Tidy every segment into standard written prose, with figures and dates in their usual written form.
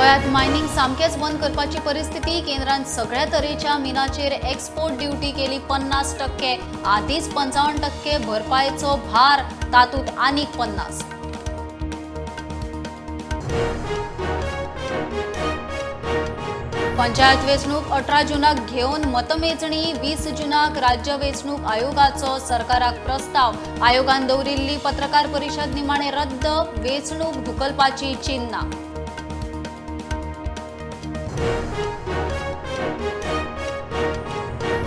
गोंयांत मायनिंग सामकेंच बंद करपाची परिस्थिती. केंद्रान सगळ्या तरेच्या मिनाचेर एक्सपोर्ट ड्युटी केली 50%. आदींच 55% भरपायेचो भार, तातूंत आनीक 50. पंचायत वेंचणूक 18 जूनाक घेवन मतमेजणी. 20 जूनाक राज्य वेंचणूक आयोगाचो सरकाराक प्रस्ताव. आयोगान दवरिल्ली पत्रकार परिशद निमाणे रद्द. वेंचणूक धुकलपाची चिन्हां.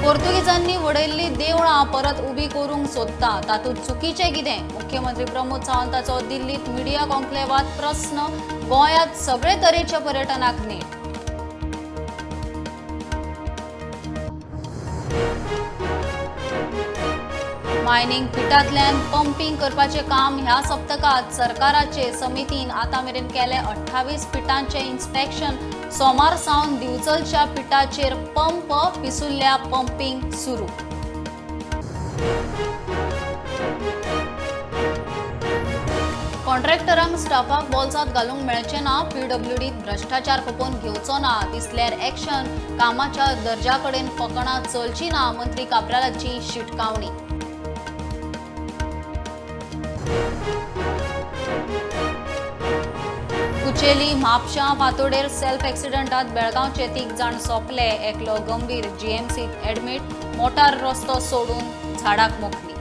पोर्तुगीजांनी वडयल्ली देवळां परत उबी करूंक सोदता, तातूंत चुकीचें कितें? मुख्यमंत्री प्रमोद सावंताचो दिल्लीत मिडिया कॉन्क्लेवात प्रस्न. गोंयांत सगळे तरेच्या पर्यटनाक नेट. मायनिंग पिटांतल्यान पंपींग करपाचें काम ह्या सप्तकांत. सरकाराचे समितीन आतां मेरेन केलें 28 पिटांचें इन्स्पेक्शन. सोमार सावन दिवचलच्या पिटाचेर पंप, पिसुल्ल्या पंपींग सुरू. कॉन्ट्रॅक्टरांक स्टाफाक बोल्सांत घालूंक मेळचें ना. पीडब्ल्यूडीत भ्रश्टाचार खपोवन घेवचो ना. दिसल्यार एक्शन. कामाच्या दर्जा कडेन फकणां चलची ना. मंत्री काब्रालाची शिटकावणी. कुचेली म्हापशां फातोडेर सेल्फ एक्सिडंटात बेळगांवचे 3 जाण सोंपले. एकलो गंभीर, जीएमसीत एडमीट. मोटार रस्तो सोडून झाडाक मोखली.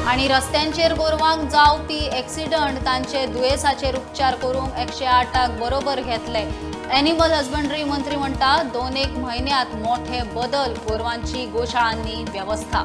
आनी रस्त्यांचेर गोरवांक जावपी एक्सिडंट, तांचे दुयेंसाचेर उपचार करूंक 108 बरोबर घेतले. एनिमल हजबंडरी मंत्री म्हणटा 2-1 म्हयन्यांत मोठे बदल. गोरवांची गोशाळांनी वेवस्था.